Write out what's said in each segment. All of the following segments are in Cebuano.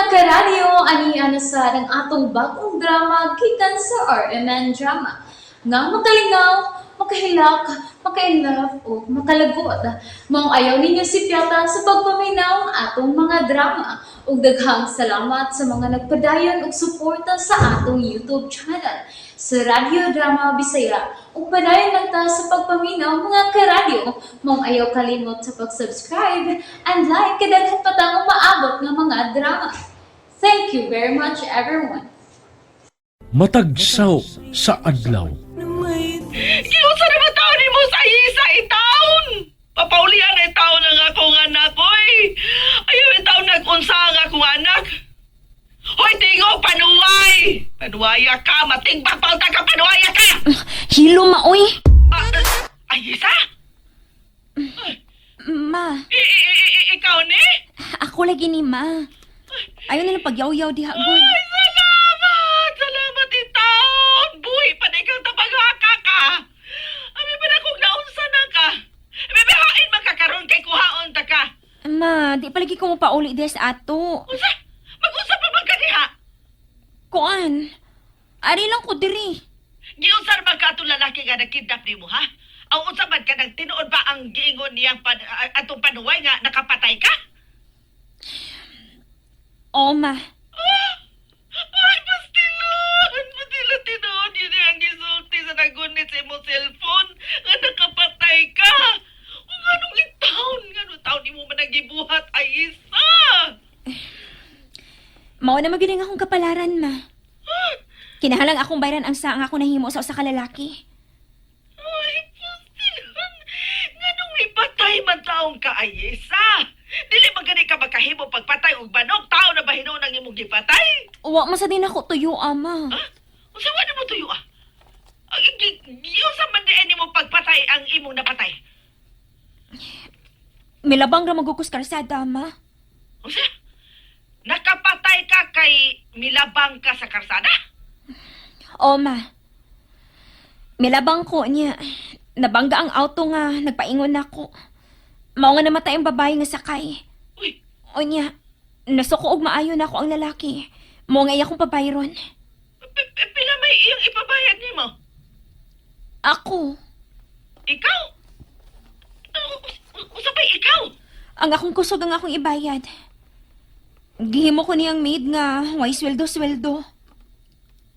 Karadyo, ani ana sa ang atong bagong drama gikan sa RMN Drama. Nga makalingaw, makahilak, makainlove o makalagot. Maong ayaw ninyo sipyata sa pagpaminaw ang atong mga drama. Ug daghang salamat sa mga nagpadayon og suporta sa atong YouTube channel sa Radyo Drama Bisaya. Ug padayon lang ta sa pagpaminaw, mga karadyo. Maong ayaw kalimot sa pag-subscribe and like kay daghan pa tang umaabot nga mga drama. Thank you very much, everyone. Matagsaw sa adlaw. Giunsa naman taon nimo sa isa itaon? Papaulian na itaon ang akong anak, oy. Ayaw itaon nag-unsa ang akong anak. Hoy, tingog, panuway! Panuwaya ka, matingbak pauta ka, panuwaya ka! Hilo ma, oy. Ah, ah, ay, isa? Ma, Ikaw ni? ako lagi ni ma. Ayaw nilang pagyaw-yaw diha gud. Ay, salamat! Salamat itaon! Buhi pa na ikaw tapaghaka ka! Abi pa na kung naunsa na ka! Bebe, hain makakaroon kay kuhaon ta ka! Ma, di palagi ko mo pauli diha sa ato. Unsa? Mag-unsa pa man ka diha? Kuan. Ari lang ko diri. Giunsa man ka atong lalaki nga nagkidnap nimo ha? Ang unsa man ka nang tinuod ba ang giingon niyang atong panuway nga nakapatay ka? Oo, ma. Ah! Ay, pastilan! Pastilan tinuod yun ang gisulti sa nagunit sa imong cellphone nga nakapatay ka! O nganong itaon? Nganong taon imo man ang gibuhat ay isa? Mao na magyud ang akong kapalaran, ma. Kinahalang akong bayran ang saang ako nahimo sa usa ka lalaki. Ay, pastilan! Nganong ipatay man taong ka ay isa? Dili man gani ka makahimo pagpatay og manok, tao na ba hinuon ang imong gipatay? Wa man sa din ako tuyo, ama. Ha? Unsa wa nimo tuyo ah? Giunsa man di nimo pagpatay ang imong napatay? Milabang ra magugos karsada, ma. Unsa? Nakapatay ka kay milabang ka sa karsada? Oo, ma. Milabang ko niya. Nabangga ang auto nga nagpaingon nako. Mao nga namatay ang babae nga sakay. Uy, O niya, nasuko og maayo na ako ang lalaki. Mo nga iya akong pabayron. pila may iyang ipabayad nimo? Ako, Ikaw? Unsa bay ikaw? ang akong kusog ang akong ibayad. Gihimo ko niyang maid nga way sweldo-sweldo.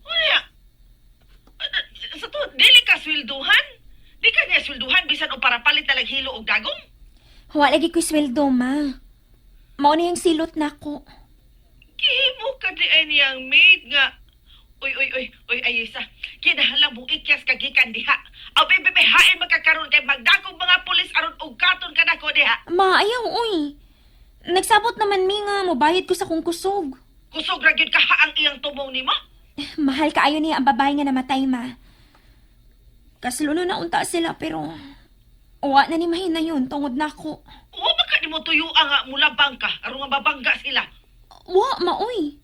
Unya. Sa to, dili ka swelduhan? Di ka niya swelduhan bisan og para palit na lang hilo og dagom? Wa lagi ko'y sweldo, ma. Mao na yung silot nako. Gihimo ka di ay niyang maid nga. Uy, uy, uy, uy, Ayesa. Kinahalang mong ikyas ka gikan diha. Aw, bebe, be, hain makakaroon kay magdakog mga pulis aron og katon ka nako diha. Ma, ayaw, uy. Nagsabot naman mi nga mobayad ko sa kong kusog. Kusog ra gyud ka ha ang iyang tumong nimo. Mahal kaayo niya ang babae nga namatay, ma. Kasluno na unta sila pero wa na ni mahina yun tungod nako. Wa ba ka nimo tuyo nga mulabang ka aron nga mabangga sila. Wa, maoy.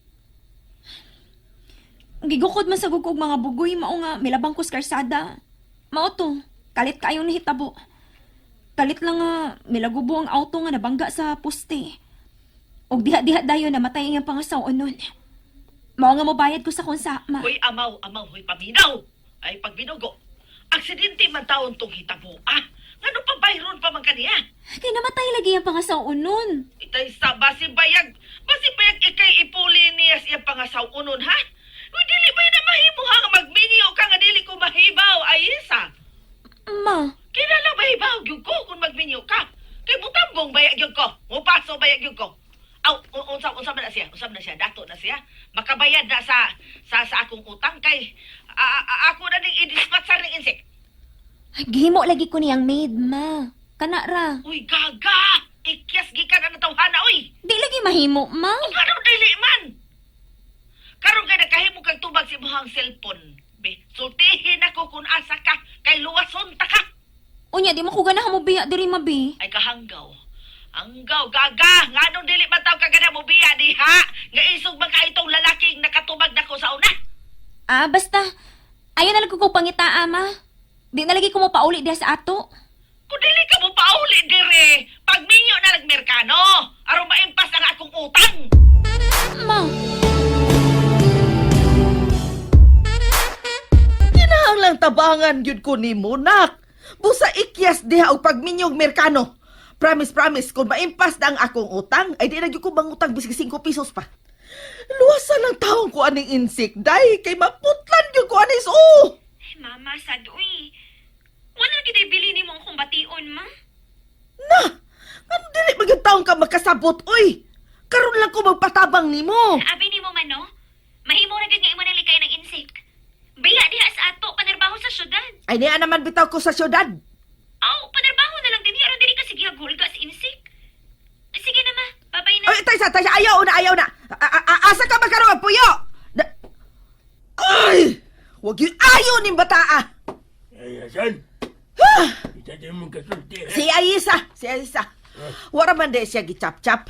Gigukod man sa gugog mga bugoy, mao nga milabang ko sa karsada. Mao to, kalit kaayo ni hitabo. Kalit lang nga milagubo ang auto nga nabangga sa poste. Og diha-diha dayon namatay ang pangasaw nun. Mao nga mobayad ko sa konsa, ma. Hoy amaw, amaw, hoy paminaw. Ay pagbinugo. Aksidente man taon tong hitabo ah. Ngano pa bayron pa man kaniya? Kay namatay lagi ang pangasaw nun. Itay sa basi bayag ikay ipuli niya sa iyang pangasaw unon ha. Uy, dili ba na mahimo ha nga magminyo ka nga dili ko mahibaw ay isa. Ma, Kinala mahibaw gyud ko kung magminyo ka. Kay butambong bayag gyud ko. Mupaso bayag gyud ko. Aw, unsa unsa man na siya? Unsa man na siya? Dato na siya. Makabayad na sa akong utang kay ako na ning i-dispatch sa ning insect. gihimo lagi ko niyang maid, ma. Kana ra. Uy, gaga! Ikyas gikan ang tawhana, uy! Di lagi mahimo, ma. Karon dili man! Karon kay nakahimo kag tubag sa imong cellphone. Be, sultihin ako kung asa ka, kay luwason ta ka. Unya, di mo ko ganahan mo biya diri, ma, bi. Ay kahanggaw. Anggaw, gaga! Nganong dili man taw kagana mo biya diha? Nga isog man ka itong lalaking nakatubag nako sa una. Ah, basta. Ayaw na lang ko pangita, ama. Di na lagi ko mo pauli diha sa ato. Kung dili ka mo pauli dire, pagminyo na nagmerkano, aron maimpas ang akong utang. Ma, Gitabangan gyud ko nimo, nak. Busa ikyas diha og pagminyog Merkano. Promise, promise, kung maimpas na ang akong utang, ay di na gyud ko mangutang bisag 5 pesos pa. Luwasan ang taong ko aning insik, day, kay maputlan gyud ko anis, oh! Ay, mama, sad uy. Wala na gyud bili nimo akong bation, ma. Na! Ano dili man gyud taong ka makasabot, oy? Karon lang ko magpatabang nimo. Abi nimo man, no? Mahimo ra gyud nga imo nang likay ng insect. Biya diha sa ato, panarbaho sa syudad. Ay niya naman bitaw ko sa syudad. Aw, panarbaho na lang din aron dili ka sige hagulga sa insect. Sige na, ma. Babay na. Ay, taysa, taysa, ayaw na, ayaw na. Asa ka ba karon, puyo? Ay! Wag yun ayaw ning bataa. Ay, Hasan. Kita din mong kasulti, ha? Si Aisa, si Aisa. Wara man di siya gichap-chap.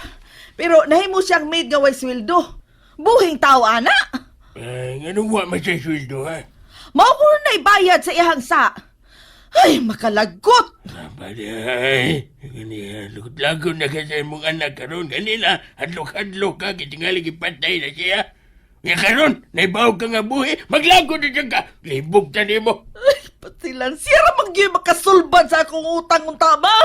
Pero nahimo siyang maid nga way sweldo. Buhing tao ana. Ay, nga nung wa man siya sweldo, ha? Mao ko na ibayad sa iyang sa. Ay, makalagot. Pare, ay, gani, lagot-lagot na ka sa imong anak karon. Ganina, hadlok-hadlok ka, kitingali gipatay na siya. Nga karon, naibaw ka nga buhi, maglagot na siya ka. Libog ta nimo. Ay, patilan. Siya ra man gyud makasulbad sa akong utang unta ba?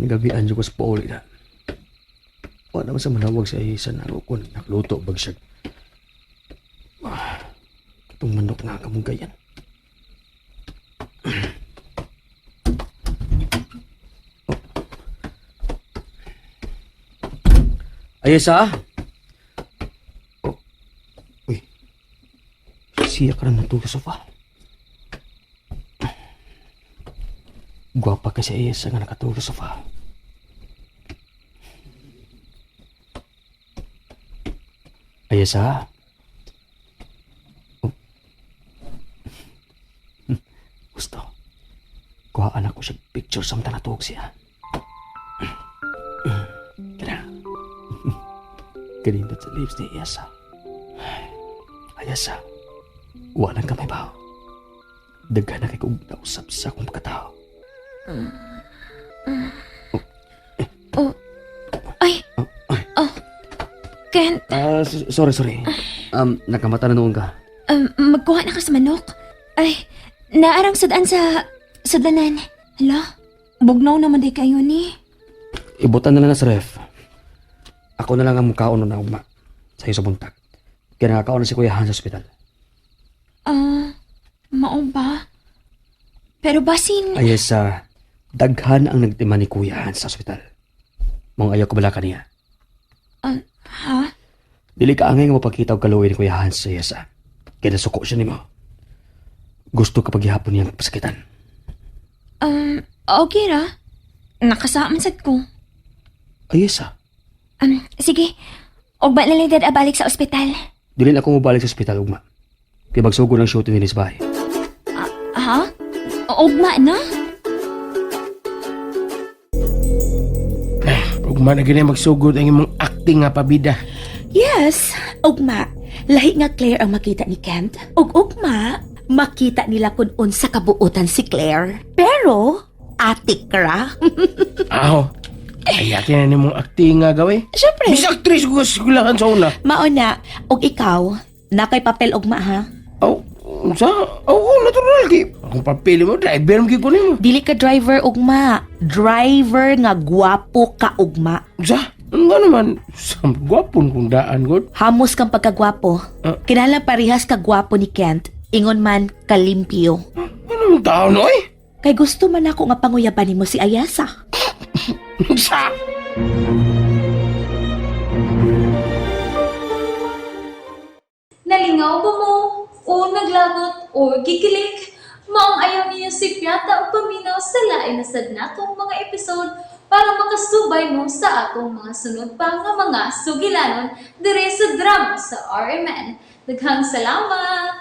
Nagabian ko sa pauli na. Wala naman sa manawag sa isa na ako nagluto bag siya. Ah, katong manok nga kamong gayan. Ay, isa? Oh. Uy. Siya ka na natulog sa sofa. Gwapa kasi Ayesa nga nakatulog sa sofa. Ayesa? Oh. Gusto. Kuhaan ako siya picture sa mata natuog siya. Kana. Kanindot sa lips ni Ayesa. Ayesa. Walang kamay ba? Daghan na kay kong nausap sa akong pagkatao. Oh. Ay. Oh. Kent, Ah, sorry, sorry. Nakamata na noon ka. magkuha na ka sa manok. Ay, naarang sudan sa sudanan. Hala, bugnaw naman di kayo ni. Ibutan na lang na sa ref. Ako na lang ang mukhaon na ugma. Sa iyo sa buntag. Kaya nakakaon na si Kuya Han sa ospital. Ah, mao ba? Pero basin, Ay, sa daghan ang nagtima ni Kuya Han sa ospital. Mga ayaw ko bala kaniya. Ha? Dili ka angay nga mapakita og kaluoy ni Kuya Hans sa iyasa. Kaya nasuko siya nimo. Gusto ka paghihapon niyang pasakitan. Okay ra. Nakasaman sad ko. Ay, Yesa. Sige. Ugma na lang dad abalik sa ospital. Dili na ako mobalik sa ospital ugma. Kaya magsugod ng shooting nila sa bahay. Ha? Ugma na? Ugma na gini magsugod ang imong acting nga pabida. Yes, ugma. Lahi nga Claire ang makita ni Kent. Ug ugma, makita nila kung unsa kabuotan si Claire. Pero, atik ra. Aho. Ay, akin na nimong acting nga gawi. Syempre. Bis actress ko sa eskwelahan sa una. Mauna, ug ikaw, na kay papel ugma ha. Aw, unsa? Aw, oh, natural kay. Akong papel mo, driver mo gyud ko nimo. Dili ka driver ugma. Driver nga gwapo ka ugma. Unsa? Ano nga naman? Sa gwapon kung daan god. Hamos kang pagkagwapo. Ah. Kinahanglan parehas ka gwapo ni Kent. Ingon man kalimpyo. Ano mong tao no eh? Kay gusto man ako nga panguyaban nimo si Ayasa. Unsa? Nalingaw ba mo? O naglagot o gikilig? Maong ayaw niyo si Piata o paminaw sa lain na sad natong mga episode para makasubay mo sa atong mga sunod pa nga mga sugilanon dire sa drama sa RMN. Daghang salamat!